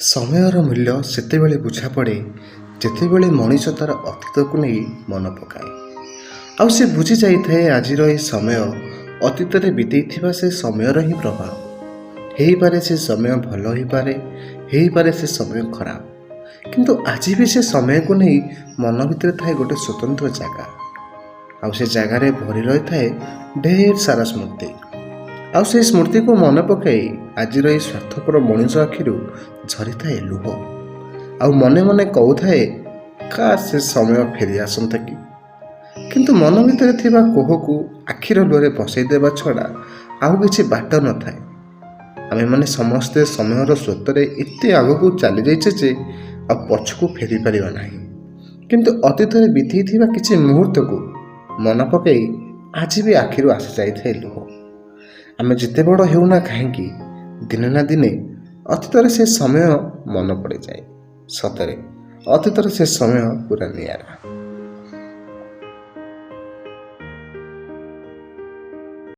ସମୟର ମୂଲ୍ୟ ସେତେବେଳେ ବୁଝାପଡ଼େ, ଯେତେବେଳେ ମଣିଷ ତା'ର ଅତୀତକୁ ନେଇ ମନେ ପକାଏ ଆଉ ସେ ବୁଝି ଯାଇଥାଏ, ଆଜିର ଏ ସମୟ ଅତୀତରେ ବିତେଇଥିବା ସେ ସମୟର ହିଁ ପ୍ରଭାବ ହେଇପାରେ। ସେ ସମୟ ଭଲ ହେଇପାରେ, ହେଇପାରେ ସେ ସମୟ ଖରାପ। କିନ୍ତୁ ଆଜି ବି ସେ ସମୟକୁ ନେଇ ମନ ଭିତରେ ଥାଏ ଗୋଟେ ସ୍ୱତନ୍ତ୍ର ଜାଗା ଆଉ ସେ ଜାଗାରେ ଭରି ରହିଥାଏ ଢେର ସାରା ସ୍ମୃତି। ଆଉ ସେଇ ସ୍ମୃତିକୁ ମନେ ପକାଇ ଆଜିର ଏଇ ସ୍ୱାର୍ଥପର ମଣିଷ ଆଖିରୁ ଝରିଥାଏ ଲୁହ ଆଉ ମନେ ମନେ କହୁଥାଏ, କାଶ ସେ ସମୟ ଫେରି ଆସନ୍ତା କି। କିନ୍ତୁ ମନ ଭିତରେ ଥିବା କୋହକୁ ଆଖିର ଲୁହରେ ବସେଇ ଦେବା ଛଡ଼ା ଆଉ କିଛି ବାଟ ନଥାଏ। ଆମେମାନେ ସମସ୍ତେ ସମୟର ସ୍ରୋତରେ ଏତେ ଆଗକୁ ଚାଲି ଯାଇଛେ ଯେ ଆଉ ପଛକୁ ଫେରି ପାରିବା ନାହିଁ। କିନ୍ତୁ ଅତୀତରେ ବିତେଇଥିବା କିଛି ମୁହୂର୍ତ୍ତକୁ ମନେ ପକାଇ ଆଜି ବି ଆଖିରୁ ଆସିଯାଇଥାଏ ଲୁହ। ଆମେ ଯେତେ ବଡ଼ ହେଉନା କାହିଁକି, ଦିନେ ନା ଦିନେ ଅତୀତରେ ସେ ସମୟ ମନେ ପଡ଼ିଯାଏ। ସତରେ ଅତୀତରେ ସେ ସମୟ ପୁରା ନିଆରା।